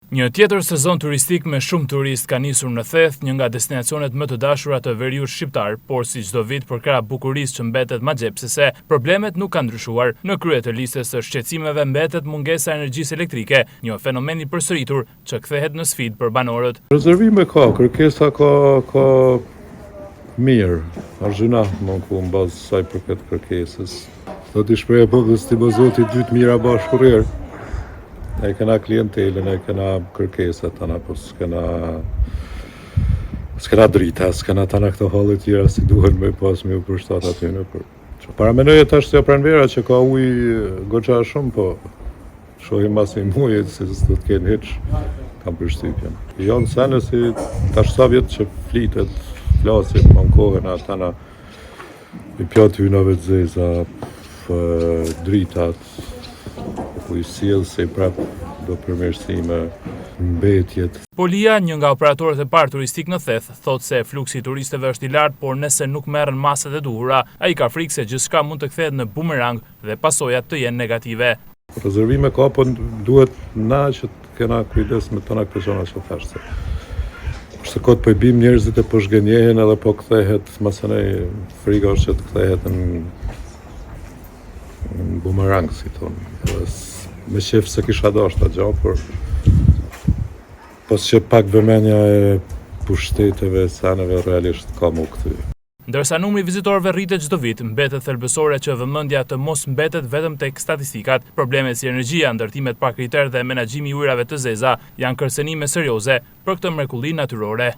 Një tjetër sezon turistik me shumë turistë ka nisur në Theth, një nga destinacionet më të dashura të veriut shqiptar, por si çdo vit përkrah bukurisë që mbetet magjepsëse, problemet nuk kanë ndryshuar. Në krye të listës së shqetësimeve mbetet mungesa e energjisë elektrike, një fenomen i përsëritur që kthehet në sfidë për banorët. Rezervime ka, kërkesa ka ka mirë, është gjynah me u anku në bazë sa i përket kërkesës. Do t'i shpreh popullit t'i bo zoti dy të mira bashkë kurrherë. Ne kena klientelën, ne kena kërkesat tana, po s'kena s'kena drita, s'kena tana këto halle tjera si duhen me pas me u përshtat atyne, por paramenoj e tash se pranvera që ka ujë goxha shumë, po shohim mas një mujit se s'do të kenë hiç, kam përshtypjen. Janë sene si tash sa vjet që flitet, flasim, ankohen tana, i pjatë hynave të zeza, dritat, ujësjellësi prap do përmirësime, mbetjet. Polia, një nga operatorët e parë turistik në Theth, thotë se fluksi i turistëve është i lartë, por nëse nuk merren masat e duhura, ai ka frikë se gjithçka mund të kthehet në bumerang dhe pasojat të jenë negative. Rezervime ka, po duhet na që të kena kujdes me tana këto gjona që thash se është kot po i bim njerëzit e po zhgënjehen edhe po kthehet masanej frika është që të kthehet në në bumerang si thonë. Edhe me qef se kisha dashtë atë gjë, por pas që pak vëmendja e pushteteve, seneve realisht ka mu kthy. Ndërsa numri i vizitorëve rritet çdo vit, mbetet thelbësore që vëmendja të mos mbetet vetëm tek statistikat. Problemet si energjia, ndërtimet pa kriter dhe menaxhimi i ujërave të zeza janë kërcënime serioze për këtë mrekulli natyrore.